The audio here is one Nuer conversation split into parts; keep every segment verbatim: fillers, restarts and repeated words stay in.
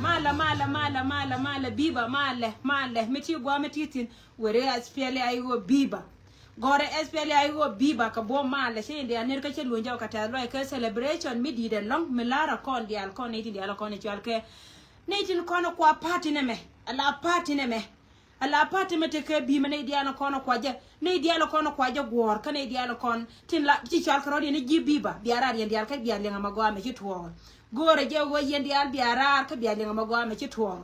Malɛ, malɛ, malɛ, malɛ, malɛ, biba, malɛ, malɛ, mi ti gua, mi ti thin, were S P L A I O biba. Gɔrɛ S P L A I O biba kɛ buɔ malɛ, ci in dial ner kä cɛ luny jɔk kɛ tɛth lɔc kɛ celebration mi di̱i̱t ɛlɔ̱ŋ, mi lar a kɔn dial kɔn ni tin dial a kɔn i̱ cual kɛ. Ni tin kɔn kua party nɛ mɛ, a la party nɛ mɛ. A la party mɛ tekɛ bi̱i̱ mɛ nɛy diaal ni kɔn kuacä, nɛy diaal ni kɔn kuacä guɔ̱ɔ̱r, kä nɛy diaal ni kɔn tin la ci cɔal kɛ rɔ̱diɛn i̱ ji̱ bi̱i̱ ba bia raar yɛn diaal kä bia liɛŋ amɛ gɔaa mɛ ci tuɔɔk. Go̱o̱rɛ jɛ ɣöö yɛn diaal bia raar kä bia liɛŋ amɛ gɔaa mɛ ci tuɔɔk.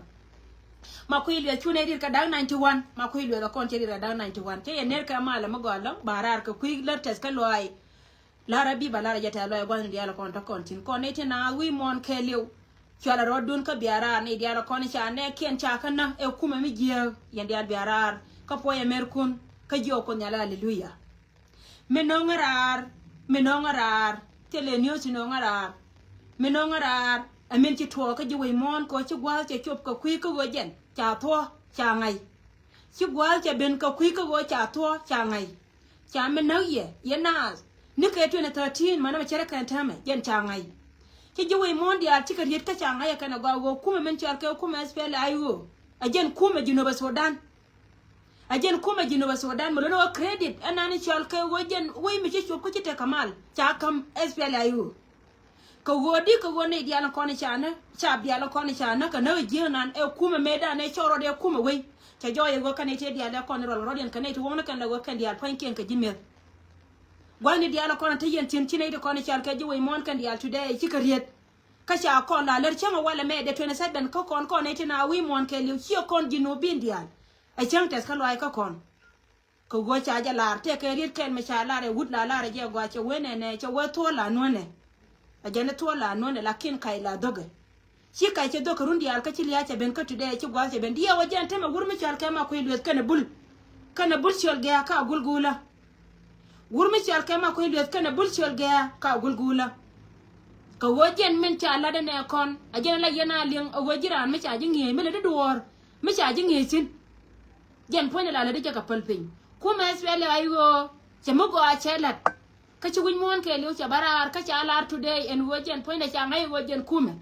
Ma kui̱ lueth cu nɛy riet kɛ da̱k ninety one, ma kui̱ lueth akɔn cɛ riet kɛ da̱k ninety one. Cɛ yɛn ner kɛ malɛ mi gɔaa lɔ̱ŋ ba raar kɛ kui̱ lär tɛth kä luaac. Larä bi̱i̱ ba larä jɛ tɛ̈th lɔc ɛ gua̱thni diaal kɔn te kɔn thi̱n kɔn ni ti naath wi̱i̱ muɔ̱ɔ̱n kɛɛliw. Cualɛ rɔɔdun kä bia raar ni diaal kɔn ca nɛɛkiɛn ca kä näk ɛ kumɛ mi jiääk yɛn diaal bia raar. Kä puɔ̱nyɛ mɛrkun kä jiɔk Kuoth Nhial, aleluya. Mi no̱ŋ ɛ raar, mi no̱ŋ ɛ raar, thilɛ niööth ti no̱ŋ ɛ raar. Mi no̱ŋ ɛ raar ɛ min ci tuɔɔk kä ji̱ wec muɔ̱ɔ̱n kɛ ɣöö ci gua̱a̱th cɛ cop kɛ kui̱ kä ɣöö jɛn ca thuɔ̱k ca ŋa̱c. Ci gua̱a̱th cɛ ben kɛ kui̱ kä ɣöö ca thuɔ̱k ca ŋa̱c. Ca mi näk yɛ, yɛ naath. Ni kɛ twenty thirteen, manɛ mɛ cärɛ kɛn täämɛ, jɛn ca ŋa̱c. Ci ji̱ wec muɔ̱ɔ̱n diaal cikɛ riet kä ca ŋa̱c ɛ kɛn ɛ gɔaa ɣöö kumɛ min cɔal kɛ kumɛ S P L A I O. Ɛ jɛn kumɛ Jinub Sudan. Ɛ jɛn kumɛ Jinub Sudan, mi lotdɛ ɣöö credit, ɛ nani cɔal kɛ ɣöö jɛn wec mi ci cop kä ci tekɛ mal, ca ka̱m S P L A I O. Kɛ ɣöö di kɛ ɣöö nɛy diaal kɔn ca nä, ca diaal kɔn ca nä, kɛ nä jiääk nan, ɛ kumɛ mëëdan, ɛ cɔl rɔɔdɛ kumɛ wei. Cɛ jɔɔc ɛ ɣöö kɛn nɛy ti diaal ɛ kɔn rual rɔɔdiɛn kɛ nɛy ti wäŋni kɛn lɛ ɣöö kɛn diaal pua̱nykiɛn kɛ ji̱ mi̱eth. Gua̱thni diaal kɔn te yɛn thi̱n ci nɛy ti kɔn cal kɛ ji̱ wec muɔ̱ɔ̱n kɛn diaal today cikɛ riet. Kä ca kɔn la lär cäŋ ɛ walɛ mɛ dee twenty seven kä kɔn kɔn nɛy ti na wi̱i̱ muɔ̱ɔ̱n kɛɛliw ciɛ kɔn Jinubin diaal. Ɛ cäŋ tɛth kä luaac kä kɔn. Kɛ ɣöö ca jɛ lar, tëëkɛ riet kɛn mi ca lar ɛ wut la lar ɛ jɛ gɔaa cɛ wee nɛnɛ, cɛ wee thuɔ̱ɔ̱l la nuɔ̱nɛ. Ɛ jɛn i̱ thuɔ̱ɔ̱l la nuɔ̱nɛ, lakin kac la dhökɛ. Ci kac cɛ dhökɛ run diaal kä ci lia̱a̱ cɛ ben kä today, ci gua̱a̱th cɛ ben. Diɛw ɛ jɛn tämɛ wur mi cɔal kɛ ma kui̱ lueth kɛnɛ bul. Kɛnɛ bul ciöl gɛ̈ɛ̈ ka gulgula. Wur mi cɔal kɛ ma kui̱ lueth kɛnɛ bul ciöl gɛ̈ɛ̈ ka gulgula. Kɛ ɣöö jɛn min ca lat ɛnɛ kɔn, ɛ jɛn ɛ la yɛn a liŋ, ɛ ɣöö ji̱ raan mi ca ji̱ ŋi̱eec, mi lɛ di duɔ̱ɔ̱r, mi ca ji̱ ŋi̱eec thi̱n. Jɛn puɔ̱nydɛ la lätdi jɛ kɛ päl piny. Kumɛ S P L A I O cɛ mi gɔaa cɛ la̱t. Kä ci wi̱c muɔ̱ɔ̱n kɛɛliw cɛ bä raar kä ca lar today ɛn ɣöö jɛn puɔ̱nydɛ ca ŋa̱c ɣöö jɛn kumɛ.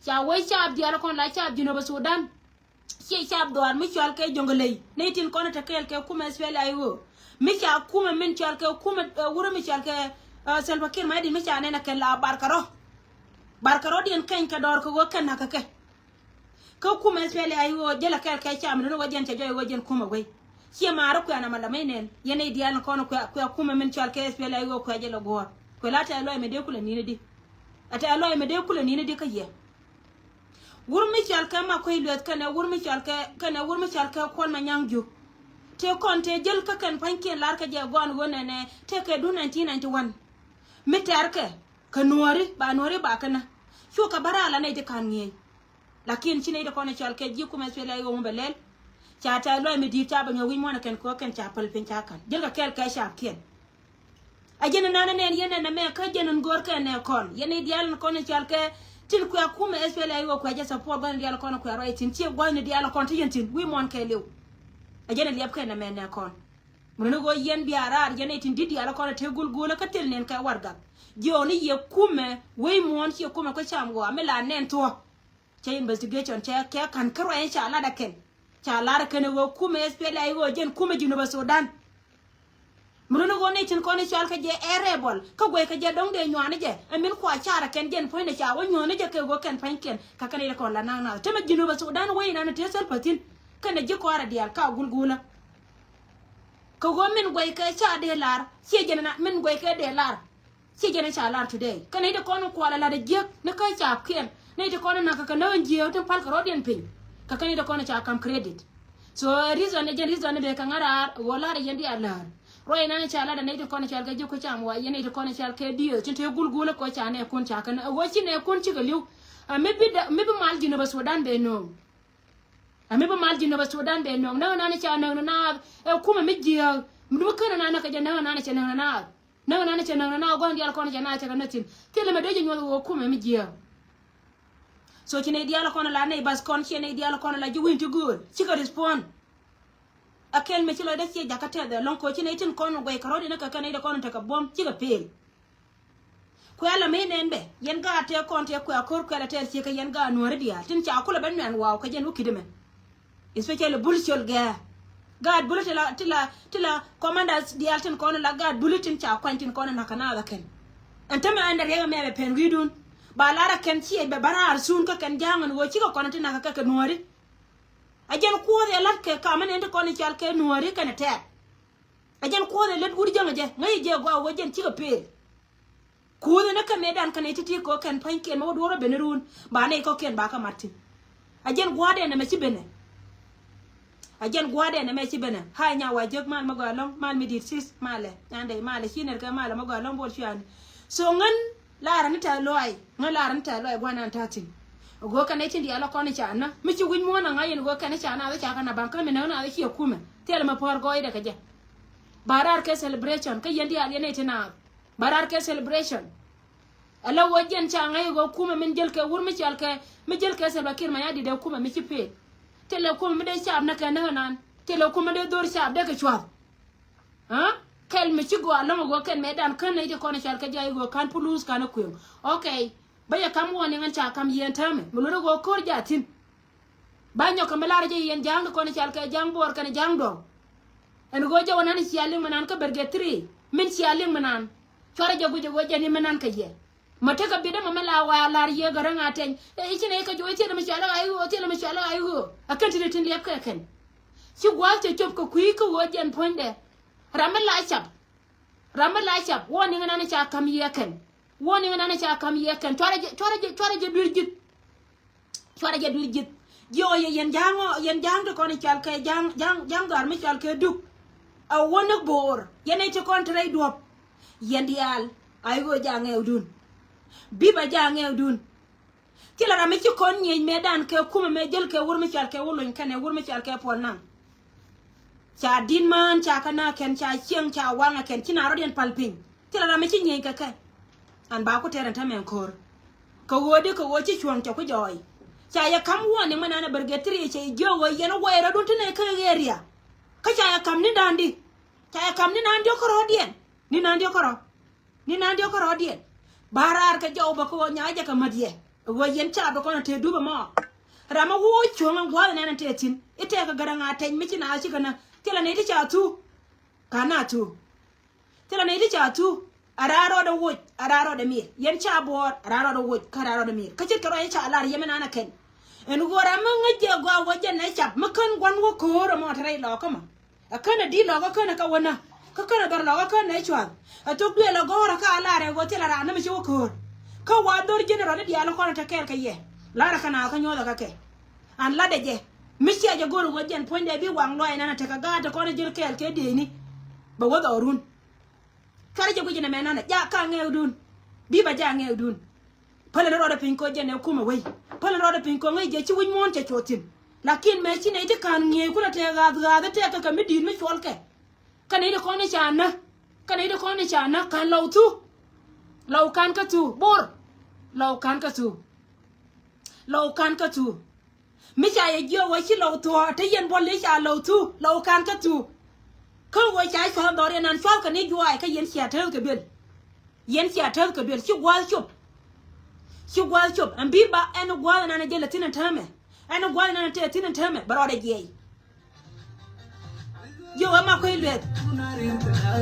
Ca wec caap diaal kɔn la caap Jinub Sudan. Ciɛ caap dhɔaar mi cɔal kɛ Jonglei. Nɛy tin kɔn te kɛɛl kɛ kumɛ S P L A I O. Mi ca kumɛ min cɔal kɛ kumɛ, eh, wurɛ mi cɔal kɛ, eh, Salva Kiir Mayardit mi ca nɛn ɛ kɛn la barkɛ rɔ. Barkɛ rɔdiɛn kɛny kɛ dɔɔr kɛ ɣöö kɛn na̱k kɛ kɛ. Kä kumɛ S P L A I O jälɛ kɛɛl kɛ cam ni wä jɛn cɛ jɔy wä jɛn kumɛ wei. Ciɛ maari kuɛ na ma lamɛ nɛn yɛn i̱ diaal ni kɔn kuɛ, kuɛ kumɛ min cɔal kɛ S P L A I O kuɛ jɛ lɛ guɔ̱ɔ̱r. Kuɛ la tɛ̈th lɔc mɛ dee kulɛ ni̱n i̱di. A tɛ̈th lɔc mɛ dee kulɛ ni̱n i̱di kä yɛ. Wur mi cɔal kɛ ma kui̱ lueth kɛnɛ wur mi cɔal kɛ, kɛnɛ wur mi cɔal kɛ kuɔn ma nyaŋ juk. Tëë kɔn tëë jäl kä kɛn pa̱nykiɛn lar kɛ jɛ gɔan ɣöö nɛnɛ tëë kɛ dun nineteen ninety one. Mi tɛ̈rkɛ kɛ nuɔ̱ɔ̱ri ba nuɔ̱ɔ̱ri ba kɛnɛ. Cukɛ bä raal anɛy ti ka̱n ŋi̱eec. Lakin ci nɛy ti kɔn i̱ cɔal kɛ ji̱ kumɛ S P L A I O ŋu bɛ lɛl. Ca tɛ̈th lɔc mi di̱i̱t ca bɛ nyɔk wi̱c muɔ̱ɔ̱n ɛ kɛn kɛ ɣöö kɛn ca päl piny ca ka̱n. Jälkɛ kɛɛl kɛ caapkiɛn. A jɛn in nanɛ nɛn yɛn nɛn ɛmɛ kä jɛn in go̱o̱r kɛn nɛ kɔn. Yɛn i̱ diaal in kɔn i̱ cɔal kɛ tin kuɛ kumɛ S P L A I O kuɛ jɛ support gua̱thni diaal kɔn kuɛ ruac thi̱n. Ciɛ gua̱thni diaal kɔn ti yɛn thi̱n wi̱i̱ muɔ̱ɔ̱n kɛɛliw. A jɛn in liɛp kɛn nɛmɛ nɛ kɔn. Mi runi ɣöö yɛn bia raar yɛn nɛy tin di̱t diaal kɔn a te gulgulä kä thil nɛn kɛ warɛgak. Jiɔni yɛ kumɛ wec muɔ̱ɔ̱n ciɛ kumɛ kä cam ɣɔaa mi la nɛn thuɔ̱k. Cɛ investigation cɛ kɛ ka̱n kä ruac in ca lat ɛ kɛn. Ca lar ɛ kɛn ɛ ɣöö kumɛ S P L A I ɣöö jɛn kumɛ Jinubä Sudan. Mi runi ɣöö nɛy tin kɔn i̱ cɔal kɛ jɛ ɛ rebel kä guɛy kɛ jɛ dɔ̱ŋ dee nyuani jɛ ɛ min kua car ɛ kɛn jɛn puɔ̱nydɛ ca wä nyuani jɛ kɛ ɣöö kɛn pa̱nykiɛn. Kä kɛn i̱ kɔn la naŋ nath tämɛ Jinubä Sudan wec inanɛ tëë Salva Kiir. Kɛn ɛ ji̱ kɔaarɛ diaal ka gulgulä. Kɛ ɣöö min guɛy kɛ ca dee lar ciɛ jɛn na min guɛy kɛ dee lar. Ciɛ jɛn ca lar today. Kä nɛy ti kɔn in kualɛ lat a jiäk ni kä caapkiɛn. Nɛy ti kɔn in nakä kɛ näk in jiääk tin pal kɛ rɔ̱diɛn piny. Kä kä nɛy ti kɔn in ca kam credit. So ɛ reason ɛ jɛn reason in bɛ kɛ ŋa̱ raar ɣöö lar ɛ yɛn diaal läär. Ruac inan in ca lat ɛ nɛy ti kɔn in cal kɛ jiök kä cam wa yɛn nɛy ti kɔn in cal kɛ diööth tin te gulgul ɛ kɔ ca nɛɛkun ca kɛ näk ɛ ɣöö ci nɛɛkun cikɛ li̱w. Ɛ mi bi da mi bi mal Jinubä Sudan bɛ nööŋ. Ɛ mi bi mal Jinubä Sudan bɛ nööŋ näk inan in ca näk ni naath ɛ kumɛ mi jiääk. Mi duŋ kän inan in kɛ jɛ näk inan in cɛ näk ni naath. Näk nani cɛ näk nana gua̱n diaal kɔn cɛ na cɛ kɛ nä thi̱n. Thilɛ mɛ dee jɛ nyuɔth wä kumɛ mi jiääk. So ci nɛy diaal kɔn la nɛy bath kɔn ciɛ nɛy diaal kɔn la ji̱ wi̱n ti gööl cikɛ respond. A kɛn mɛ ci lɔcdä ciɛ jakä tɛth ɛlɔ̱ŋ koci nɛy tin kɔn guɛy kɛ rɔ̱diɛn kɛ kɛ nɛy dee kɔn tekɛ buɔ̱m cikɛ pel. Kuɛ la mëë nɛn bɛ yɛn gaat tëë kɔn tëë kuɛ a ko̱r kuɛ la tɛɛr ciek kɛ yɛn gaat nuääri diaal tin ca kulɛ ben nuɛn waw kɛ jɛn wä ki̱t ɛmɛ. Especially bul ciöl gɛɛ. Gaat bul ti la ti la ti la commanders diaal tin kɔn la gaat bul tin ca kuany tin kɔn nakä naath a kɛn. Ɛn tämɛ ɛn dɛ riɛk ɛmɛ bɛ pɛn wi̱i̱dun. Ba lar a kɛn ciɛ bɛ bä raar sun kä kɛn ja̱a̱ŋ ɛn ɣöö cikɛ kɔn ti nakä kɛ kɛ nuääri. A jɛn kuɔth ɛ la̱t kɛ kamä nɛn ti kɔn i̱ cal kɛ nuääri kɛn ɛ tɛɛk. A jɛn kuɔth ɛ lät wur jäŋ ɛ jɛ ŋäc ɛ jɛ gɔaa wä jɛn cikɛ pëël. Kuuth ɛn kä mëëdan kä nɛy ti̱ti̱ kɛ ɣöö kɛn pa̱nykiɛn mɛ wä duɔ̱ɔ̱r wä ben run ba nɛy kɔ̱kiɛn ba kä mat thi̱n. A jɛn gua̱a̱dɛn ɛmɛ ci benɛ. A jɛn gua̱a̱dɛn ɛmɛ ci benɛ. Ha̱a̱ nya wa jiäk mal mɛ gɔaa ɛlɔ̱ŋ mal mi di̱i̱t sis malɛ nyandɛ malɛ ci nɛr kɛ malɛ mɛ gɔaa ɛlɔ̱ŋ bol cuani. So ŋän laarä ni tɛ̈th lɔaac ŋän laarä ni tɛ̈th lɔaac gua̱a̱nan ta̱a̱ thi̱n. Go̱o̱kä nɛy tin diaal ɛ kɔn i̱ ca nä mi ci wi̱c muɔ̱ɔ̱n aŋa̱c yɛn go̱o̱kä ni ca naath i̱ ca kɛ na baŋ kä mi näk naath i̱ ciɛ kumɛ thilɛ mɛ puɔ̱ɔ̱r gɔɔydɛ kɛ jɛ. Ba raar kɛ celebration kä yɛn diaal yɛn nɛy ti naath. Ba raar kɛ celebration. Ala wä jɛn ca ŋa̱c ɣöö kumɛ min jäl kɛ wur mi cɔal kɛ mi jäl kɛ Salva Kiir Mayardit dee kumɛ mi ci pek. Thilɛ kumɛ mi dee caap näk kɛ näk nan thilɛ kumɛ dee dhor caap dee kɛ cua̱th. Aa kɛl mi ci gɔaa lɔ̱ŋ ɣöö kɛn mɛtdan kän nɛy ti kɔn cɔal kɛ jɛ ɣöö ka̱n pulus ka̱n kuëŋ. Okay. Bä yɛ kam warning ɛn ca kam yɛn täämɛ mi lot ɣöö ko̱r jathin. Ba nyɔk kɛ mi lar jɛ yɛn ja̱a̱ŋ ti kɔn i̱ cal kɛ ja̱a̱ŋ buɔɔr kɛn ja̱a̱ŋ dɔ̱ŋ. Ɛn ɣöö jɛ wä nan i̱ cia liŋ mi nan kä bɛrgɛ three min cia liŋ mi nan. Cuarɛ jɛ guic ɛ ɣöö jɛ ni mi nan kɛ yɛ. Ma tekɛ bi̱dä ma mi la wa lar yɛ gärä ŋa̱ tɛny. Ɛ i̱ ci nɛ i̱ kɛ juɔc thilɛ mi cɔal i̱ ɣöö thilɛ mi cɔal i̱ ɣöö a kɛn ti ti tin liɛp kɛ kɛn. Ci gua̱a̱th cɛ cop kɛ kui̱ kä ɣöö jɛn puɔ̱nydɛ. Ram mi la cap. Ram mi la cap warning nan i̱ ca ka̱m yɛ kɛn. Warning nan i̱ ca ka̱m yɛ kɛn cuarɛ jɛ cuarɛ jɛ cuarɛ jɛ dui̱r ji̱th. Cuarɛ jɛ dui̱r ji̱th. Jiɔɔ yɛ yɛn ja̱a̱ŋ ɔ yɛn ja̱a̱ŋ ti kɔn i̱ cɔal kɛ ja̱a̱ŋ ja̱a̱ŋ ja̱a̱ŋ dhɔaar mi cɔal kɛ duk. A wä näk bo̱o̱r yɛn nɛy ti kɔn te rɛy duɔ̱p. Yɛn diaal a i̱ ɣöö ja̱a̱ŋ ŋɛɛwdun. Bi ba ja̱a̱ŋ ŋɛɛwdun. Thilɛ ram mi ci kɔn nyiec mëëdan kɛ kumɛ mëë jäl kɛ wur mi cɔal kɛ wur lony kɛnɛ wur mi cɔal kɛ puɔl naŋ. Ca di̱t mään ca kä naath kɛn ca cieŋ ca waŋɛ kɛn ci naath rɔ̱diɛn pal piny. Thilɛ ram mi ci nyieny kɛ kɛ. An ba ku tɛr ɛn täämɛ ɛn ko̱r. Kɛ ɣöö di kɛ ɣöö ci cuɔ̱ɔ̱ŋ cɛ ku jɔɔy. Ca yɛ ka̱m warning mɛ naan ɛ bärgɛ tiri cɛ jiök ɣöö yɛn ɛ guɔy rɔ̱dun ti nɛ kä area. Kä ca yɛ ka̱m ni naan di. Ca yɛ ka̱m ni naan diɔ̱k kärɔ̱diɛn ni naan diɔ̱k kärɔ̱. Ni naan diɔ̱k kärɔ̱diɛn. Ba raar kɛ jɔw bä kä ɣöö nyakä jɛ kɛ mät yɛ ɛ ɣöö yɛn ca bɛ kɔn ɛ tëë dup ɛmɔ. Ram ɛ wä cuɔ̱ŋ ɛn gua̱a̱th ɛnɛn ɛ tëë thi̱n i̱ tɛɛkɛ gärä ŋa̱ tɛny mi ci naath cikɛ nä. Thilɛ nɛy ti ca thu. Ka̱n a thu. Thilɛ nɛy ti ca thu. A raar rɔɔdɛ woc a raar rɔɔdɛ mi̱i̱r yɛn ca buɔɔr a raar rɔɔdɛ woc kä raar rɔɔdɛ mi̱i̱r kä ce̱tkɛ rɔɔdɛ ca lar yɛmɛ naan a kɛn. Ɛn ɣöö ram mi ŋäc jɛ gɔaa wä jɛn ɛ cap mi kän gua̱n wä köör ɛmɔ te rɛy lɔɔkä mɔ. Ɛ känɛ di̱t lɔɔkä känɛ kä wä nä kä känɛ dhɔr lɔɔkä känɛ cua̱th. Ɛ thok duëël ɛ gɔ̱rä kä a lar ɛ ɣöö thilɛ raan ni mi ci wä köör. Kä wa dhɔr ji̱n rɔɔdɛ diaal kɔn ɛ te kɛɛl kɛ yɛ lar ɛ kɛ naath kä nyuɔ̱thɛ kä kɛ. An latdɛ jɛ mi cia jɛ go̱r ɛ ɣöö jɛn puɔ̱nydɛ bi waŋ luaac nɛn ɛ tekɛ gaat ti kɔn ɛ ji̱r kɛɛl kɛ dieyni. Bɛ wä dhɔrun. Cuarɛ jɛ guic inɛ mɛ nanɛ jak ka ŋɛɛkdun. Bi ba jak ŋɛɛkdun. Pälɛ ni rɔɔdɛ piny kɔ jɛn ɛ kumɛ wei. Pälɛ ni rɔɔdɛ piny kɔ ŋäc jɛ ci wi̱c muɔ̱ɔ̱n cɛ cuɔth thi̱n. Lakin mɛ ci nɛy ti ka̱n ŋi̱eec kulɛ tɛɛ ɣaath ɣaath tɛɛ kɛ kɛ mi di̱i̱t mi cuɔlkɛ. Kä nɛy ti kɔn i̱ ca nä. Kä nɛy ti kɔn i̱ ca nä ka̱n lɔw thu. Lɔw ka̱n kä thu bor. Lɔw ka̱n kä thu. Lɔw ka̱n kä thu. Mi ca yɛ jiök wä ci lɔw thuɔ̱ɔ̱ te yɛn buɔl i̱ ca lɔw thu lɔw ka̱n kä thu. Kä ɣöö ca cua̱l dhɔr yɛn nan cua̱l kɛ ni juaay kä yɛn cia tääth kɛ duel. Yɛn cia tääth kɛ duel ci gua̱a̱th cop. Ci gua̱a̱th cop ɛn bi ba ɛn gua̱a̱th ɛnan ɛ jɛ lɛ thi̱n ɛn täämɛ. Ɛn gua̱a̱th ɛnan ɛ tëë thi̱n ɛn täämɛ bɛ rɔɔdɛ jiɛc. Jiök ɛma kui̱ lueth. Cu na rir kɛ da̱a̱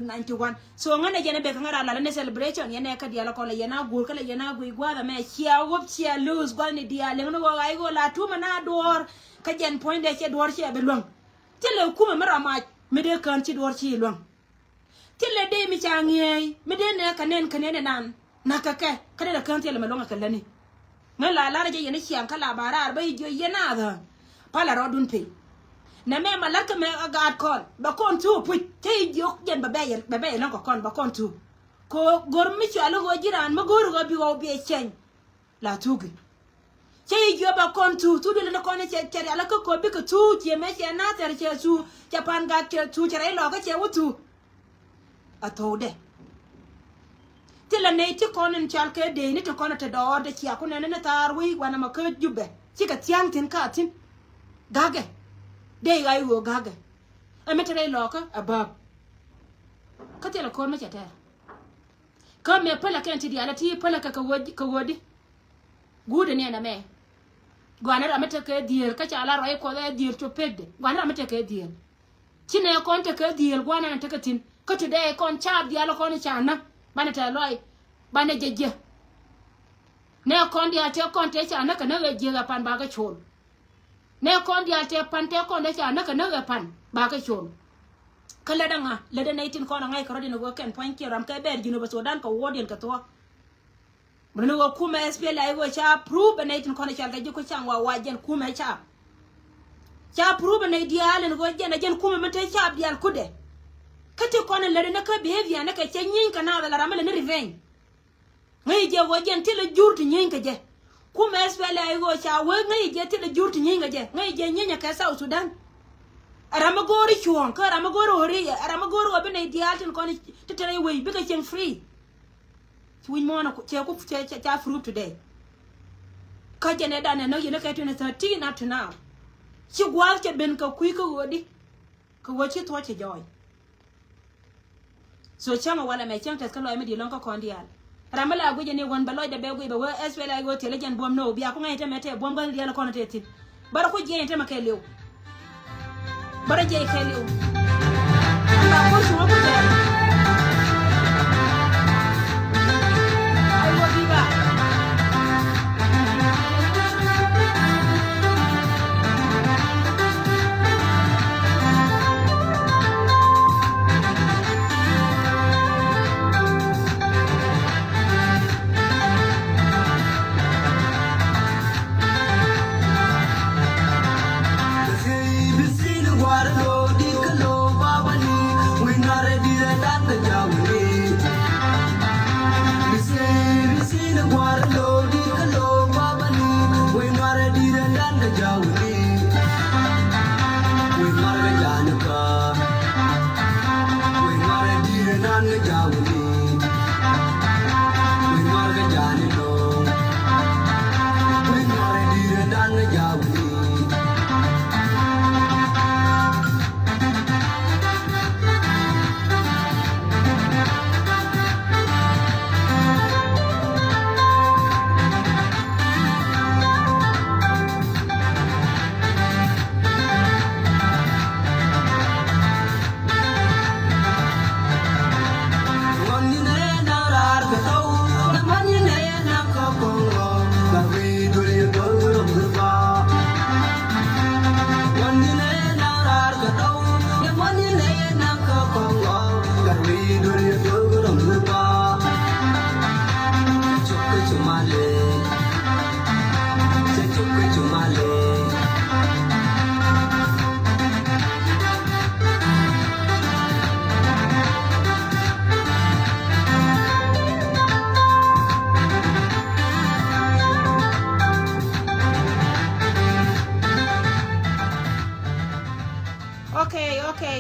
ninety one. So ŋän ɛ jɛn ɛ bek kä ŋä ral lalä ni celebration yɛn ɛ kä diaal ɛ kɔn lɛ yɛn a guur kä lɛ yɛn a guic gua̱a̱th ɛmɛ cia wop cia lo̱o̱th gua̱thni diaal liŋ ni ɣɔk a i̱ ɣöö la tumɛ na duɔ̱ɔ̱r. Kä jɛn puɔ̱nydɛ ciɛ duɔ̱ɔ̱r ciɛ bi luäŋ. Thilɛ kumɛ mi ram mac mi dee kään ci duɔ̱ɔ̱r ci luäŋ. Thilɛ dee mi ca ŋi̱eec mi dee nɛ kɛ nɛn kɛ nɛn ɛnan. Na̱k kɛ kɛ kä dee lɛ kään thilɛ mɛ luäŋ ɛ kɛ lätni. Ŋän la lar jɛ yɛn i̱ ciaŋ kä la ba raar bä i̱ jiö yɛn a dhä. Palɛ rɔɔdun piny. Nɛ mɛ ma la̱t kä mɛ ɛ gaat kɔn bɛ kɔn thuuk puc cä i̱ jiök jɛn bɛ bɛy bɛ bɛy ɛlɔ̱ŋ kɛ kɔn bɛ kɔn thuuk. Kɛ ɣöö go̱r mi cɔal i̱ ɣöö ji̱ raan mi go̱o̱r i̱ ɣöö bi ɣɔw biɛ cɛny. La thuki. Cä i̱ jiök bɛ kɔn thuuk thuuk duël ni kɔn cɛ cɛ rial kä kɔn bikɛ thuuk ciɛ mɛ cɛ nathɛr cɛ thuuk cɛ pan gat cɛ thuuk cɛ rɛy lɔkä cɛ wä thuuk. A thokdɛ. Thilɛ nɛy ti kɔn in cal kɛ dee ni ti kɔn a te dɔɔr dee cia ku nɛn ni thaar wei wanɛ mɔ kä Jubɛ cikɛ thia̱a̱ŋ thi̱n ka thi̱n. Ga̱kɛ dee ɣa̱c ɣöö ga̱kɛ. Ɛ mi te rɛy lɔkä a bäp. Kä thilɛ ko̱r mi cɛ tɛr. Kä mëë pälä kɛn ti diaal a ti pälä kɛ kɛ ɣöö kɛ ɣöö di. Guudɛ ni ɛn ɛmɛ. Gua̱a̱ni ram mi tekɛ dhieel kä ca la ruac kuɔth ɛ dhieel cop pekdɛ gua̱a̱ni ram mi tekɛ dhieel. Ci nɛ kɔn tekɛ dhieel gua̱a̱ni ɛn tekɛ thi̱n kä today kɔn caap diaal kɔn ca näk banɛ tɛth lɔaac banɛ jɛ jiɛ. Nɛ kɔn diaal tëë kɔn tëë ca näk kɛ näk ɛ jiɛth ɛ pan bakɛ col. Nɛ kɔn diaal tëë pan tëë kɔn tëë ca näk kɛ näk ɛ pan bakɛ col. Kä lätdä ŋa lätdä nɛy tin kɔn ɛ ŋa̱c kɛ rɔ̱diɛn ɛ ɣöö kɛn pua̱ny kiɛ ram kɛ bɛɛr ji̱n ɛ bɛ thokdan kɛ wuɔ̱ɔ̱diɛn kɛ thuɔ̱k. Mën ni ɣöö kumɛ S P L A I ɣöö ca prove bɛ nɛy tin kɔn i̱ cɔal kɛ ji̱ ku caŋ wa wa jɛn kumɛ caap. Ca prove bɛ nɛy diaal ɛn ɣöö jɛn ɛ jɛn kumɛ min te caap diaal kudɛ. Kä ti kɔn in lätdɛ ni kä behavior ni kɛ cɛ nyieeny kɛ naath ala ram mi lɛ ni revenge. Ŋäc jɛ ɣöö jɛn thilɛ jur ti nyieeny kɛ jɛ. Kumɛ S P L A I ɣöö ca wee ŋäc jɛ thilɛ jur ti nyieeny kɛ jɛ ŋäc jɛ nyieeny ɛ kɛ South Sudan. Ɛ ram mi go̱o̱r i̱ cuɔ̱ɔ̱ŋ kä ɛ ram mi go̱o̱r i̱ ɣöö ri ɛ ram mi go̱o̱r i̱ ɣöö bi nɛy diaal tin kɔn ti te rɛy wec bikɛ cieŋ free. Ci wi̱c muɔ̱ɔ̱n ku cɛ ku cɛ cɛ ca prove today. Kä jɛn ɛ danɛ nä yɛn ɛ kɛ twenty thirteen up to now. Ci gua̱a̱th cɛ ben kɛ kui̱ kä ɣöödi. Kɛ ɣöö ci thuɔ̱c cɛ jɔɔc. So cäŋ ɛ walɛ mɛ cäŋ tɛth kä lɔc mi di̱i̱t lɔ̱ŋ kä kɔn diaal. Ram mi la guic ɛ ni ɣän bɛ lɔcdɛ bɛ guic bɛ wee S P L A I ɣöö thilɛ jɛn buɔ̱m ni ɣöö bia ku ŋäc ɛ tɛmɛ tɛ buɔ̱m gua̱th diaal ɛ kɔn ɛ tɛ thi̱n. Bärä ku jiɛc ɛ tɛmɛ kɛɛliw. Bärä jiɛc kɛɛliw. Amba kuɔth cuŋä ku tɛɛr. Ai wä biba.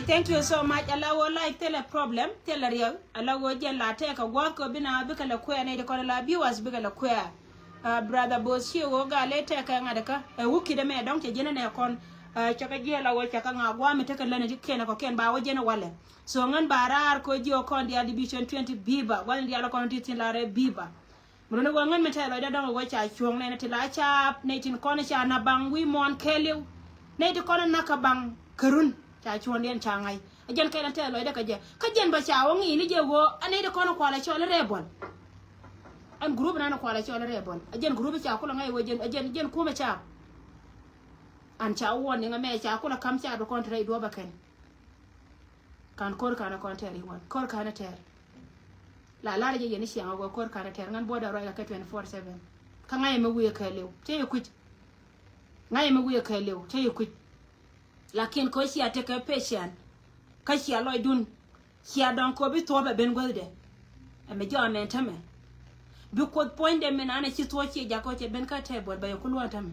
Thank you so much. Ala wä live thilɛ problem, thilɛ riɛk. Ala wä jɛn la tɛkɛ gua̱a̱th kɛ bi na bikɛ lɛ kuɛɛ, nɛy ti kɔn la viewers bikɛ lɛ kuɛɛ. Ah, brother Boss ci wä gal lɛ tɛkɛ ŋa̱t kä. Ɛ wä kidɛ mɛ dɔ̱ŋ cɛ jɛn nɛ kɔn. Ah, cɛ kɛ jiɛ la wä cɛ kɛ ŋa̱ gua̱a̱th mi tekɛ lɛn ti kiɛn kɔ kiɛn ba wä jɛn walɛ. So ŋän ba raar kɔ jiɛ kɔn diaal Division twenty biba. Gua̱a̱th diaal kɔn ti thi̱n la rɛ biba. Mi luni wä ŋän mi tɛth lɔcdä dɔ̱ŋ wä ca cuɔ̱ŋ nɛn ti la caap nɛy tin kɔn ca na baŋ wi̱i̱ muɔ̱ɔ̱n kɛɛliw. Nɛy ti kɔn na kä baŋ kärun ca cuɔ̱ŋdiɛn ca ŋa̱c. A jɛn kɛn tɛth lɔcdä kä jɛ. Kä jɛn bä ca wä ŋi̱i̱c ni jɛ ɣöö a nɛy ti kɔn kualɛ cɔl rɛɛbɔl. Ɛn group nan kualɛ cɔl rɛɛbɔl. A jɛn group ca kulɛ ŋa̱c wä jɛn, a jɛn, jɛn kumɛ caap. An ca wä ni ŋa mɛ ca kulɛ kam ca bi kɔn ti rɛy duɔ̱p a kɛn. Kan ko̱r kan a kɔn tɛr iwän. Ko̱r kan a tɛr. La lar jɛ yɛn i̱ ciaŋ a wä ko̱r kan a tɛr. Ŋän buɔdɛ ruac kɛ twenty four seven. Kä ŋa̱c ɛmɛ wi̱i̱ kɛɛliw. Cä yɛ kui̱c. Ŋa̱c ɛmɛ wi̱i̱ kɛɛliw. Cä yɛ kui̱c. Lakin ko̱ cia tekɛ patient. Kä cia lɔcdun. Cia dɔ̱ŋ ko̱ bi thuɔ̱ɔ̱p ɛ ben guäthdɛ. Ɛmɛ jɔak mɛn tämɛ. Bi Kuoth puɔ̱nydɛ min an ɛ ci thuɔ̱ɔ̱c ciɛ jakä cɛ ben kä tɛɛbuɔt bɛ yɛ ku luɔ̱ɔ̱n tämɛ.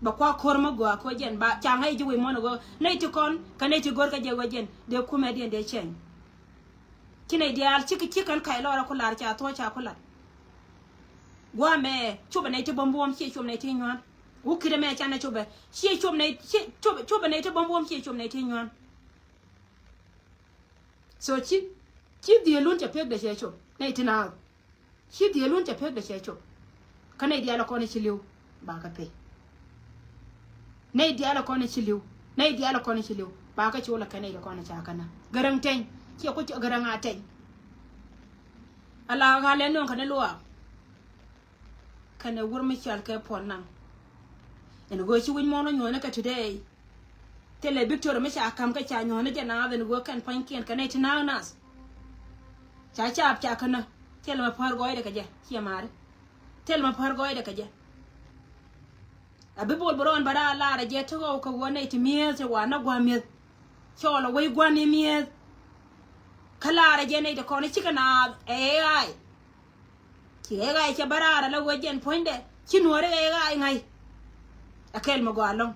Bɛ kua ko̱r mä gɔaa ko̱ jɛn ba ca ŋäc ji̱ wi̱i̱ muɔ̱n ɛ ɣöö nɛy ti kɔn kɛ nɛy ti go̱r kä jɛ ɣöö jɛn dee kumɛ diɛn dee cɛny. Ci nɛy diaal ci kɛ ci kɛn kac lɔrä ku lar ca thuɔ̱ɔ̱c ca ku lar. Gua̱a̱mɛ copɛ nɛy ti bämbuɔ̱m ciɛ cop nɛy ti nyuan. Wä kidɛ mɛ canɛ copɛ ciɛ cop nɛy ci copɛ copɛ nɛy ti bämbuɔ̱m ciɛ cop nɛy ti nyuan. So ci ci dhielun cɛ pek dɛ cɛ cop nɛy ti naath. Ci dhielun cɛ pek dɛ cɛ cop. Kä nɛy diaal kɔn ci li̱w ba kɛ pek. Nɛy diaal kɔn ci li̱w nɛy diaal kɔn ci li̱w ba kɛ col kɛ nɛy kɔn ca kɛ na. Gäräŋ teny ciɛ ku gäräŋ a teny. Ala ɣa̱lɛ nöŋ kɛ ni luaak. Kɛnɛ wur mi cɔal kɛ puɔn naŋ. Ɛn ɣöö ci wi̱c muɔ̱ɔ̱n wä nyuɔ̱ɔ̱n kɛ today. Thilɛ Victoria mi ca ka̱m kä ca nyuɔ̱ɔ̱n jɛ naath ɛn ɣöö kɛn pua̱nykiɛn kɛ nɛy ti naath nath. Ca caap ca känä. Thilɛ mɛ päär gɔɔydɛ kɛ jɛ ciɛ maari. Thilɛ mɛ päär gɔɔydɛ kɛ jɛ. A bi bol bi rɔɔn bä raa laarɛ jɛ ti ɣɔw kɛ ɣöö nɛy ti mi̱eeth ti wa na gua̱a̱ mi̱eth. Cɔɔl a wec gua̱n ni mi̱eeth. Kä laarɛ jɛ nɛy ti kɔn cikɛ naath ɛ A I. Ci ɣɛɛ ɣa̱c cɛ bä raar ala ɣöö jɛn puɔ̱nydɛ ci nuɔ̱ɔ̱ri ɣɛɛ ɣa̱c ŋa̱c. Ɛ kɛl mi gɔaa ɛlɔ̱ŋ.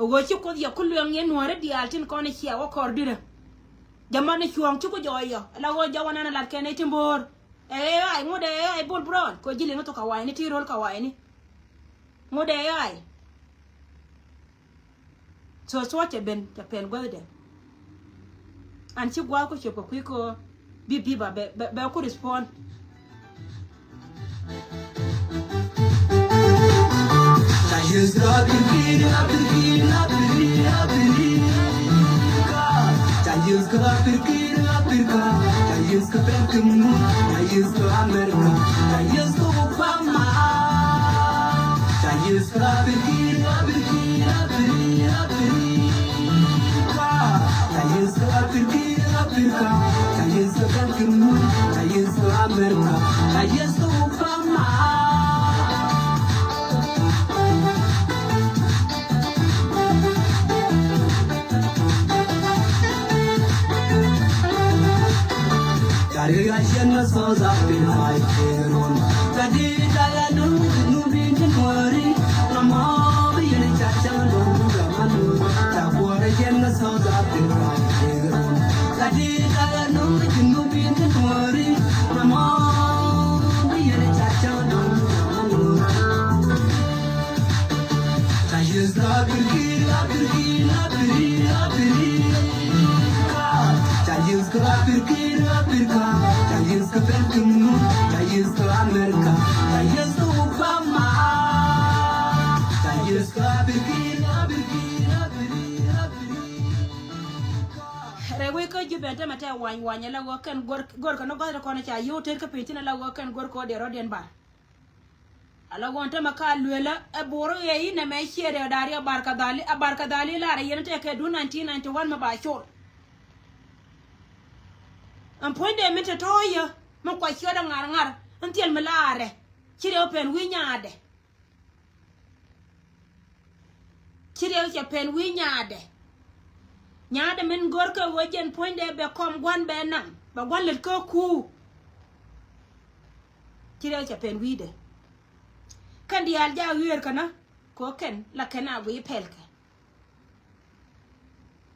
Ɛ ɣöö ci Kuoth yɛ ku luɛŋ yɛn nuɔ̱ɔ̱ri diaal tin kɔn cia wä kɔr dirä. Jɛ mɔni cuɔ̱ɔ̱ŋ ci ku jɔɔc yɔ ala ɣöö jɔwä nan ɛ lat kɛn ɛ ti mbo̱o̱r. Ɛ ɣɛɛ ɣa̱c ŋut ɛ ɣɛɛ ɣa̱c bol bi rɔɔn kɛ ɣöö ji̱ liŋ thok kɛ wa̱a̱cni ti ro̱l kɛ wa̱a̱cni. Ŋut ɛ ɣɛɛ ɣa̱c. So thuɔ̱k cɛ ben cɛ pɛn guäthdɛ. An ci gua̱a̱th ku cop kɛ kui̱ kɛ ɣöö bi biba bɛ bɛ bɛ ku respond. Rɛy wec kä Jubɛn tämɛ tɛ wany wany ala ɣöö kɛn gör gör kɛ ni gɔ̱a̱th kɔn ca yio̱w tet kä piny thi̱n ala ɣöö kɛn gör kɛ ɣöö dee rɔ̱diɛn bar. Ala ɣöö tämɛ ka luelä ɛ bo̱o̱r ɣɛɛ i̱ nɛmɛ ciɛ rɛw da̱a̱r ri a bar kɛ dhali a bar kɛ dhali lar yɛn tɛ kɛ duun nineteen ninety one mɛ ba col. Ɛn puɔ̱nydɛ min te tɔ̱ɔ̱c yä min kua ciötdɛ ŋa̱r ŋa̱r in thil mi laarɛ ci rɛw pɛn wi̱i̱ nyaadɛ. Ci riɛk cɛ pɛn wi̱i̱ nyaadɛ. Nyaadɛ min görkɛ ɣöö jɛn puɔ̱nydɛ bɛ kɔm gua̱n bɛ naŋ bɛ gua̱n lät kä kuu. Ci riɛk cɛ pɛn wi̱i̱dɛ. Kɛn diaal jaak ɣiëër kɛnä kɛ ɣöö kɛn la kɛn a guiy pɛlkɛ.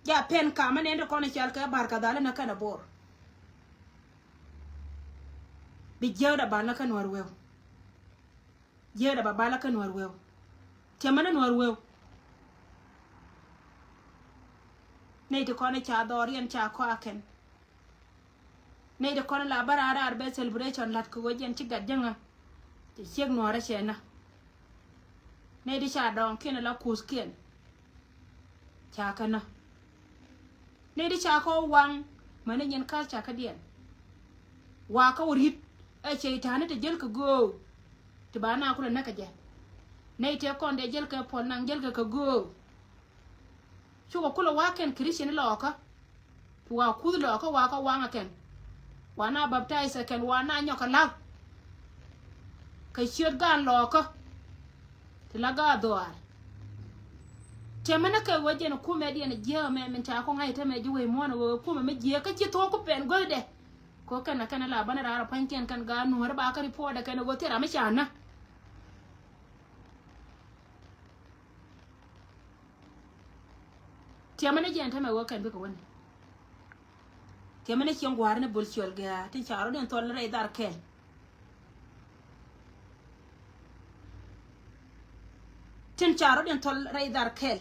Ja pɛn kamä nɛn ti kɔn i̱ cal kɛ Bar Kadhal inɛ kɛnɛ Bor. Bi jiäkdɛ bal ni kä Nuäär weu. Jiäkdɛ ba bal ni kä Nuäär weu. Tiɛmä ni Nuäär weu. Nɛy ti kɔn i̱ ca dhɔriɛn ca kɔakɛn. Nɛy ti kɔn la bä raar raar bɛ celebration la̱t kɛ ɣöö jɛn ci gat jäŋä. Ti ciek Nuäärä cɛ nä. Nɛy ti ca dɔɔŋkiɛn la kuuthkiɛn. Ca kɛ nä. Nɛy ti ca kɛ waŋ mäni nyin culture kädiɛn. Wakä wä ri̱t ɛ cɛy-ta̱a̱ni ti jäl kɛ göök. Ti ba na kulɛ näk kɛ jɛ. Nɛy tëë kɔn dee jäl kɛ puɔl naŋ jäl kɛ kɛ göök. Cukɛ kulɛ wa̱a̱ kɛn Christian lɔɔkä. Ti wa̱a̱ kuth lɔɔkä wa̱a̱ kä waŋä kɛn. Wa̱a̱ na baptize kɛn wa̱a̱ na nyɔk kɛ la̱k. Kɛ ciöt gaan lɔɔkä. Ti la gaat dhɔaar. Tiɛmɛ ni kɛ wee jɛn kumɛ diɛn jiääk mɛ min ca kɔŋ a i̱ tämɛ ji̱ wee muɔ̱ɔ̱n wee kumɛ mi jiääk kä ci thuɔ̱k ku pɛn go̱thdɛ. Ko kɛn a kɛn a la bänä raar a pua̱nykiɛn kɛn gaat Nuäärä ba kä report ɛ kɛn a wee thil ram mi ca nä. Tiɛmɛ ni jɛn tämɛ wee kɛn bikɛ wä ni. Tiɛmɛ ni cieŋ gua̱a̱r ni bol ciöl gɛ̈ɛ̈ tin ca rɔ̱diɛn thɔl rɛy dhar kɛl. Tin ca rɔ̱diɛn thɔl rɛy dhar kɛl.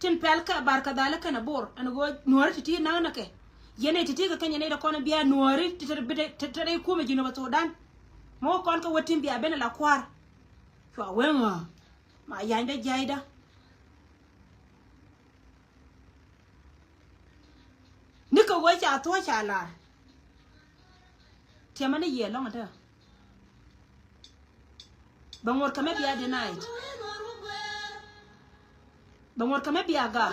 Tin pɛl kɛ Bar Kadhal kɛnɛ Bor ɛn ɣöö Nuääri ti̱ti̱ na̱ŋ nɛ kɛ. Yɛn ɛ ti̱ti̱ kɛ kɛn yɛn ɛ dee kɔn bia Nuääri ti te rɛy kumɛ Jinub Sudan. Mɛ wä kɔn kɛ wä tin bia ben ala kua̱r. Cua weŋ ɣä. Ma ya̱nydä jiaydä. Ni kɛ wee ca thuɔ̱c ca lar. Tiɛmä ni yiëë lɔ̱ŋ adä. Bɛ ŋuɔ̱t kɛ mɛ bia denied. Bɛ ŋuɔ̱t kɛ mɛ bia gak.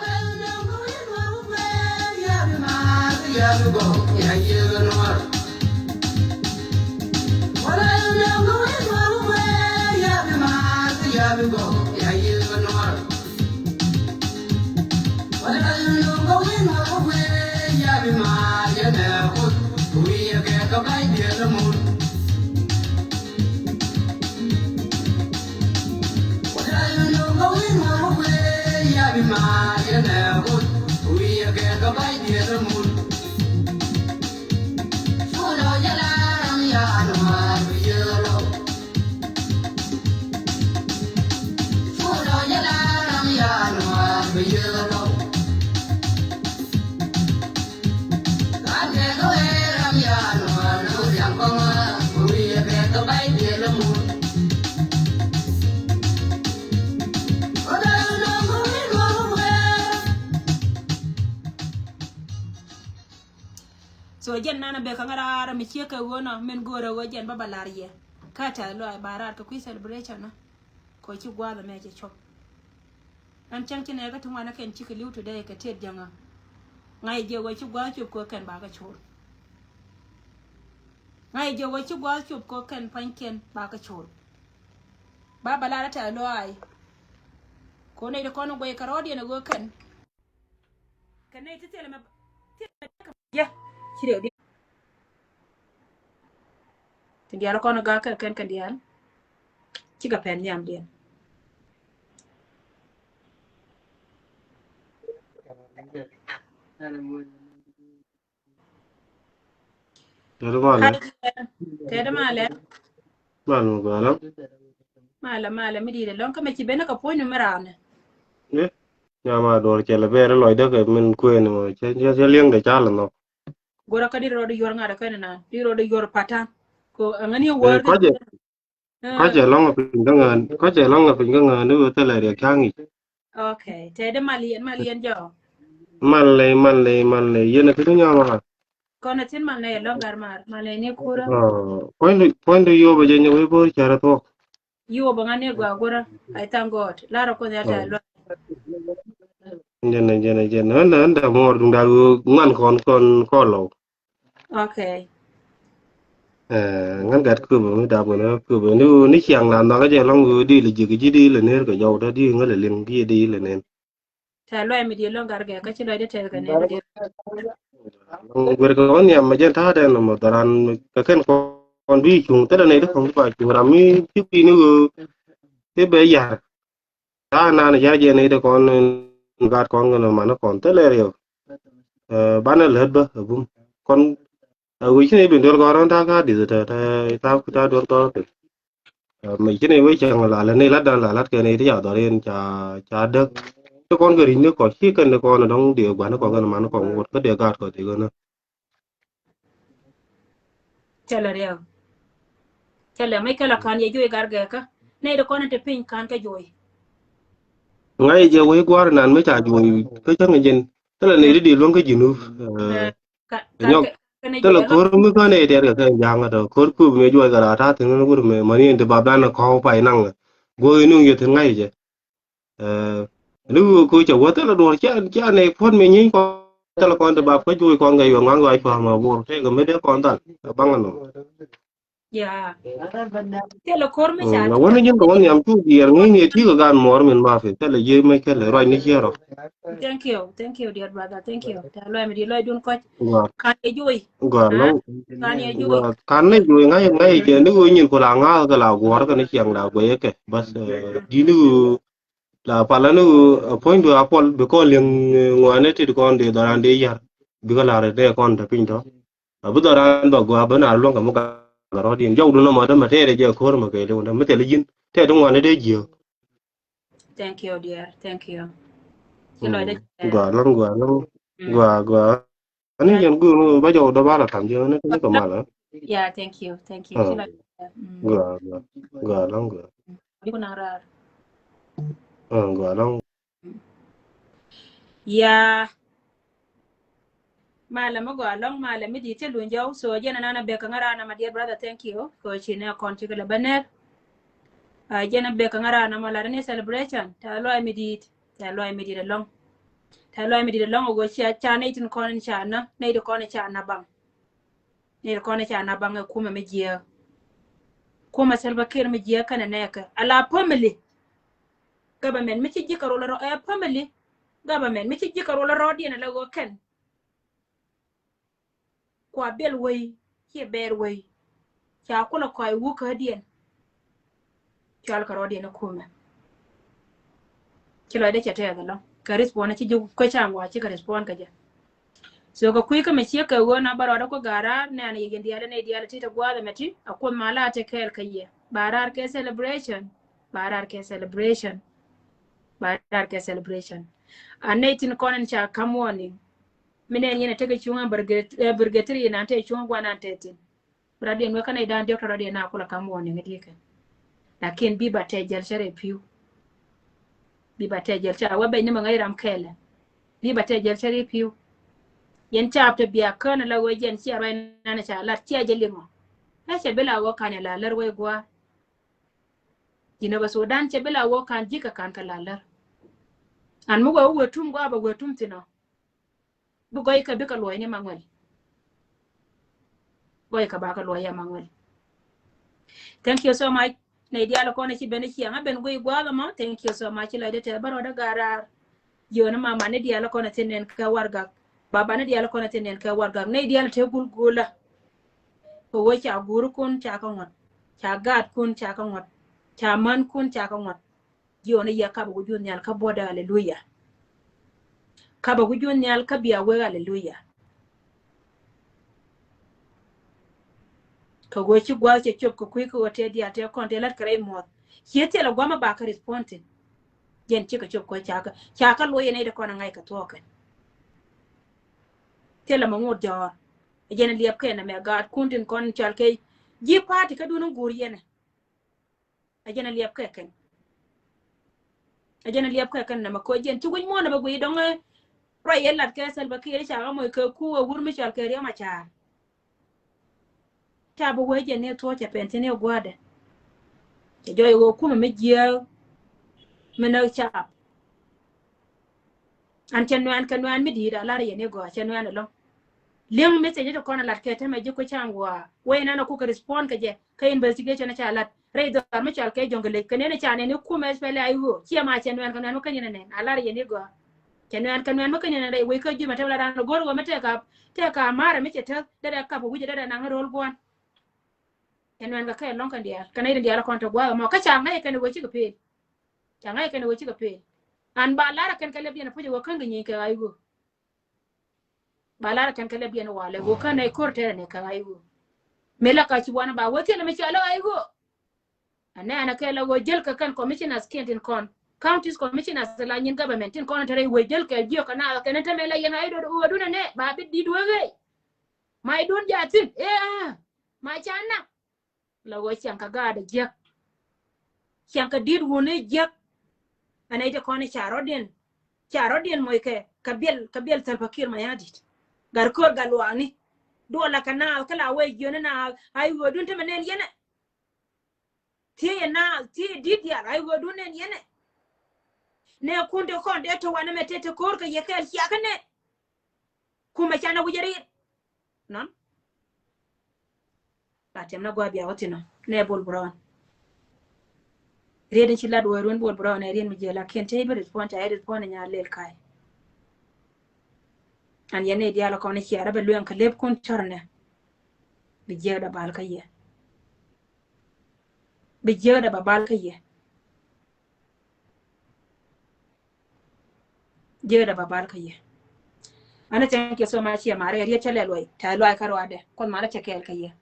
So jɛn nanɛ bek kä ŋa̱ raar mi ciek kɛ ɣöö nɔ min go̱o̱rɛ ɣöö jɛn bä bä lar yɛ. Kä tɛth lɔaac ba raar kɛ kui̱ celebration nɔ. Kɛ ci gua̱a̱th ɛmɛ cɛ cop. Ɛn cäŋ ci nɛɛkä ti ŋuan ɛ kɛn cikɛ li̱w today kɛ tëët jäŋä. Ŋa̱c jɛ ɣöö ci gua̱a̱th cop kɛ kɛn ba kɛ col. Ŋa̱c jɛ ɣöö ci gua̱a̱th cop kɛ kɛn pa̱nykiɛn ba kɛ col. Ba bä lar ɛ tɛth lɔaac. Kɛ ɣöö nɛy ti kɔn ɛ guɛc kɛ rɔɔdiɛn ɛ ɣöö kɛn. Kɛ nɛy ti thilɛ mɛ, thilɛ mɛ dee kɛ mɛ. Yɛ ci rɛw di. Tin diaal kɔn gak kɛ kɛn kɛn diaal. Cikɛ pɛn nhiam diɛn. Tɛt malɛ. Tɛt malɛ. Mal mi gɔaa lɔ. Malɛ, malɛ mi di̱i̱t ɛlɔ̱ŋ kä mɛ ci ben kä puɔ̱ny ni mi raanɛ. Ɛ, nyama duɔr cɛ lɛ bɛɛr lɔcdä kɛ min kuëën mɔ cɛ, cɛ, cɛ liɛŋdɛ ca lɛ nhɔk. Go̱rä kä di rɔɔdɛ yuɔr ŋa̱t kä ni naan di rɔɔdɛ yuɔr patan. Ko ɛŋäni wär kɔcɛ. Kɔcɛ lɔŋ a piny kä ŋään, kɔcɛ lɔŋ a piny kä ŋään ni wee thilɛ riɛk ca̱ŋ i̱. Okay, tɛt mal yɛn, mal yɛn jɔɔ. Mal lɛ, mal lɛ, mal lɛ yɛn a kä di nyama. Kɔn a thin mal nɛ yɛ lɔŋ gar mar, mal nɛ ni kurä. Puɔ̱ny du, puɔ̱ny du yop a jɛ nyɛ wee bo̱o̱r cär a thuɔ̱k. Yop a ŋa ni gua gurä. I thank God. Lar a kuɔth ya tɛt luɔt. Jɛn a, jɛn a, jɛn a. Ɣän da, ɣän da muɔɔr duŋ da̱a̱k ɣöö ŋuan kɔn, kɔn, kɔn lɔw. Okay. Ɛ, ŋän gat köpɛ mi dap ŋän köpɛ ni, ni ciaŋ la nhɔakä jɛ lɔŋ ɣöö di lɛ jiäk ji̱ di lɛ ner kɛ jɔw dä di ŋä lɛ liŋ di di lɛ nen. Tɛt luɔt mi diɛ lɔŋ gat gɛ kä ci lɔcdä tɛth kɛ nɛn diɛ. Lɔŋ guer kɛ ɣän nhiam mɛ jɛn ta̱a̱ dɛn nɔmɔ dhɔran kɛ kɛn kɔn bi cuŋ thilɛ nɛy di kɔn bi ba cuŋ ram mi ci kui̱ ni ɣöö. Ti bɛ ya̱r. Ta̱a̱ nan ya̱r jɛ nɛy di kɔn Gaat kɔn kɛn man kɔn thilɛ riɛw. Banɛ lät bä ɛ bum kɔn. Ɛ wi̱c ni bin duel gɔr ɔn ta̱a̱ ka di̱th tɛ tɛ ta̱a̱ ku ta̱a̱ duel gɔr pek. Mɛ ci ni wec cäŋ la lɛ ni lat dan la lat kɛ ni ti ca dhɔr in ca ca däk. Ti kɔn kɛ ri̱c ni kɔc ci kɛn ni kɔn dɔŋ diɛ gua̱n ni kɔn kɛn man kɔn ŋot kä diɛ gaat kɔc ti kɛn. Cɛ lɛ riɛk. Cɛ lɛ mec kɛ la ka̱n yɛ juɔy gar gɛkä. Nɛy ti kɔn in te piny ka̱n kɛ juɔy. Ŋa̱c jɛ wec gua̱r nan mi ca juɔy kä cäŋ jin. Thilɛ nɛy ti di luäŋ kä Jinub. Nyɔk. Thilɛ ko̱r mi kɔn ɛ tɛr kɛ kɛ ja̱a̱ŋ tɔ ko̱r kup mi juɔy kɛ la ta̱a̱ thi̱n wur mi mani in ti bap dan kɔ̱u pay naŋ. Guɔy nuŋ yɛ thi̱n ŋa̱c jɛ. Ni wee ko cɛ wä thilɛ duɔr cia cia nɛ puɔt mi nyieny kɔn thilɛ kɔn ti bap kä juɔy kɔn kɛ yuɔn ŋuan kɛ wa cua̱r ma bor tɛk mi dee kɔn thal baŋ nɔ. Ya. Thilɛ ko̱r mi ca. Wä ni jin kɛ wä nhiam cu diɛɛr ŋäc ni ti kɛ gan muɔr min ma fi thilɛ yiee mec kɛlɛ ruac ni ciɛ rɔ. Thank you, thank you, dear brother, thank you. Ta luac mi di luac dun kɔc. Kan ye juɔy. Gua lɔŋ. Kan ye juɔy. Kan ni juɔy ŋa̱c ŋa̱c jɛ ni wee nyin ku la ŋa̱th kɛ la guɔr kɛ ni ciɛŋ la guɛy kɛ bas. Di ni wee la pala ni wee a puɔ̱ny du a puɔl bi kɔn liŋ ŋuani tit kɔn di dhɔran di yar. Bi kɛ la rɛ dee kɔn te piny tɔ. A bi dhɔran ba gua bi na luɔŋ kɛ mi gat rɔ din jɔw du nɔmɔ te ma tɛɛrɛ jɛ ko̱r ma kɛ liw te mi thɛl ji̱n tɛɛt ŋuani dee jiök. Thank you, dear. Thank you. Ci lɔcdä. Gua lɔŋ gua lɔŋ. Gua gua. Ani jɛn gun ba jɔw dɔ bala tam jɛ ni kini kɛ mal. Yeah, thank you. Thank you. Ci lɔcdä. Gua gua. Gua lɔŋ gua. Di ku naŋ raar. Gua lɔŋ. Yeah. Malɛ mi gɔaa lɔŋ malɛ mi di̱i̱t cä luny jɔw. So jɛn anan a bek kä ŋa̱ran ama dear brother, thank you. Kɛ ci nɛ kɔn ci kɛ lɛ bä nɛr. Jɛn a bek kä ŋa̱ran ama lat ni celebration. Tɛ luay mi di̱i̱t. Tɛ luay mi di̱i̱t alɔŋ. Tɛ luay mi di̱i̱t alɔŋ a go̱ cia ca nɛy tin kɔn in ca na nɛy ti kɔn in ca na baŋ. Nɛy ti kɔn in ca na baŋ ɛ kumɛ mi jiɛɛ. Kumɛ Salva Kiir mi jiɛɛ kɛnɛ nɛɛkɛ a la family. Government mi ci ji̱ kɛ rol rɔ ɛ family. Government mi ci ji̱ kɛ rol rɔ diɛn a la ɣöö kɛn. Kua biɛl wei ciɛ bɛɛr wei. Ca kulɛ kɔc wuk kädiɛn. Cɔal kɛ rɔɔdiɛn ikumɛ. Ci lɔcdä cɛ tɛɛth ɛlɔ kɛ respond ci ji̱ kuec ca ŋuac ci kɛ respond kɛ jɛ. So kɛ kui̱ kä mɛ ciek kɛ ɣöö na bä rɔɔdä kuɛ ga̱a̱r raar nɛɛn yɛ yɛn diaal nɛy diaal ti te gua̱a̱th ɛmɛ ti a kuoth ma la te kɛɛl kä yɛ ba raar kɛ celebration. Ba raar kɛ celebration. Ba raar kɛ celebration. A nɛy tin kɔn in ca kam warning. Mi nɛn yɛn a tekɛ cuŋ a birgetiria nan te cuŋ a guanan te thin. Bi rɔ̱diɛn wek kä nɛy dan diɔk tɔ rɔ̱diɛn na kulɛ kam warning diɛ kɛ. Lakin bi ba tɛc jɛl cɛ rɛ pi̱w. Bi ba tɛc jɛl cɛ a wä bɛc ni mɛ ŋäc ram kɛɛlɛ. Bi ba tɛc jɛl cɛ rɛ pi̱w. Yɛn caap te bia kään ala wee jɛn cia ruac nan ca lat cia jɛ liŋɔ. Ɛ cɛ bi la wä kan yɛ la lär wee gua̱a̱r. Jinub Sudan cɛ bi la wä kan ji̱ kɛ kan kɛ la lär. An mi wee wä wee tum gua̱a̱r bɛ wee tum thin ɔ. Bi gɔy kɛ bikɛ luɔy ni Maŋuɛl. Gɔy kɛ bakɛ luɔy ya Maŋuɛl. Thank you so much. Nɛy diaal kɔn ci ben ciɛŋ a ben guiy gua̱a̱th ɛmɔ. Thank you so much. Ci lɔcdä tɛth bä rɔɔdä ga̱a̱r raar. Jiöni mama ni diaal kɔn thin nɛn kɛ warɛgak. Baba ni diaal kɔn thin nɛn kɛ warɛgak. Nɛy diaal te gul gulä. Kɛ wee ca guurikun ca kɛ ŋuɔ̱t. Ca gaatkun ca kɛ ŋuɔ̱t. Ca mänkun ca kɛ ŋuɔ̱t. Jiɔni yɛ kapɛ wi̱c Jun nhial kä buɔ̱tdä, aleluya. Kapɛ wi̱c Jun nhial kä bia wek, aleluya. Kɛ ɣöö ci gua̱a̱th cɛ cop kɛ kui̱ kä ɣöö tëë diaal tëë kɔn tëë lät kɛ rɛy muɔ̱th. Ciɛ thilɛ gua̱a̱th mi ba kä respond thi̱n. Jɛn cikɛ cop kɛ ɣöö ca kä ca kä luɔc yɛn nɛy ti kɔn ɛ ŋa̱c kɛ thuɔ̱ɔ̱kɛ. Thilɛ mɛ ŋot jɔ̱ɔ̱r. Jɛn ɛ liɛp kɛn ɛmɛ gaatkun tin kɔn cɔal kɛ ji̱ party kädun in guur yɛn ɛ. A jɛn a liɛp kɛ kɛn. A jɛn a liɛp kɛ kɛn nɛmɛ koc jɛn ci wi̱c muɔ̱ɔ̱n nɛmɛ guiy dɔŋ. Ruac yɛ lat kɛ Salva Kiir ca kä moc kɛ ku a wur mi cɔal kɛ Riek Machar. Ca bi wee jɛn ni thuɔ̱ɔ̱c cɛ pɛn thi̱n i̱ gua̱a̱dɛ. Cɛ jɔɔc ɣöö kumɛ mi jiääk mi näk cap. An cɛ nuɛɛn kɛ nuɛɛn mi di̱i̱t a lar yɛn i̱ gɔaa cɛ nuɛɛn ɛlɔ̱ŋ. Li̱eŋ message ti kɔn a lat kɛ tɛmɛ ji̱ kui̱ ca̱a̱ŋ gua̱a̱ wee nan a kukɛ respond kɛ jɛ. Kä investigation ca lat rɛy dhɔr mi cɔal kɛ Jɔŋlɛ Lec kɛ nɛn ca nɛn i̱ kumɛ S P L A I O ciɛ ma cɛ nuɛɛn kɛ nuɛɛn mi kä nyin nɛn a lar yɛn i̱ gɔaa. Cɛ nuɛɛn kɛ nuɛɛn mi kä nyin nɛn rɛy wec kä ji̱ mɛ tɛm la dan go̱r wä mi tɛk a tɛk a marɛ mi cɛ täth derɛ kap wi̱cɛ derɛ naŋ ro̱l gua̱n. Cɛ nuɛɛn kɛ kɛ lɔ̱ŋ kɛn diaal kɛ nɛy tin diaal kɔn te gua̱a̱k ɛmɔ kä ca ŋäc kɛn i̱ wec cikɛ peel. Ca ŋäc kɛn i̱ wec cikɛ peel. An ba lar a kɛn kɛ lɛp diɛn a puc a wä kän kɛ nyiny kɛ ɣa̱c ɣöö. Ba lar a kɛn kɛ lɛp diɛn walɛ wä kän nɛ kor tɛrɛ nɛ kɛ ɣa̱c ɣöö. Mi la ka ci wanɛ ba wä thiɛl mi ca lɛ ɣa̱c ɣöö. Anɛ anɛ kɛ la wä jäl kɛ kɛn commissioners kiɛn tin kɔn. Counties commissioners la nyin government tin kɔn tɛrɛ wä jäl kɛ jiök kɛ na kɛn tɛmɛ la yɛn ɣa̱c ɣöö dun anɛ ba bi dit wä ɣee. Ma idun ja thin. Ëë a. Ma ca nak. La ɣöö ciaŋ kɛ gaat jiäk. Ciaŋ kɛ di̱t wuni jiäk. Ɛn ɛ ite kɔn ca rɔ̱diɛn. Ca rɔ̱diɛn moc kɛ kɛ biɛl kɛ biɛl Salva Kiir Mayardit. Gat ko̱r gat luaakni. Duɔl la kɛ naath kä la wee jiöni naath a i̱ ɣöödun te mɛ nɛn yɛnɛ. Thiecɛ naath thiecɛ di̱t diaal a i̱ ɣöödun nɛn yɛnɛ. Nɛ kun te kɔn dee te wanɛ mɛ te te ko̱r kɛ yɛ kɛɛl ciakä nɛ. Kumɛ canɛ wi̱cɛ riet. Nɔn. La tɛm na gua̱a̱ bia wä thin ɔ nɛ Bol Brown. Riet in ci lat wä ruin Bol Brown ɛ riet mi jiɛ lakin te i̱ bi respond ca i̱ respond nya lel ka̱y. An yɛn ni diaal kɔn i̱ ciɛ rɛ bɛ lueŋ kɛ lep kun cɔr nɛ. Bi jiɛ da bal kä yɛ. Bi jiɛ da ba bal kä yɛ. Jiɛ da ba bal kä yɛ. Ani thank you so much yɛ mare riet cɛ lɛ luɔy ta luɔy kä ruadɛ kuɔth mare cɛ kɛɛl kä yɛ.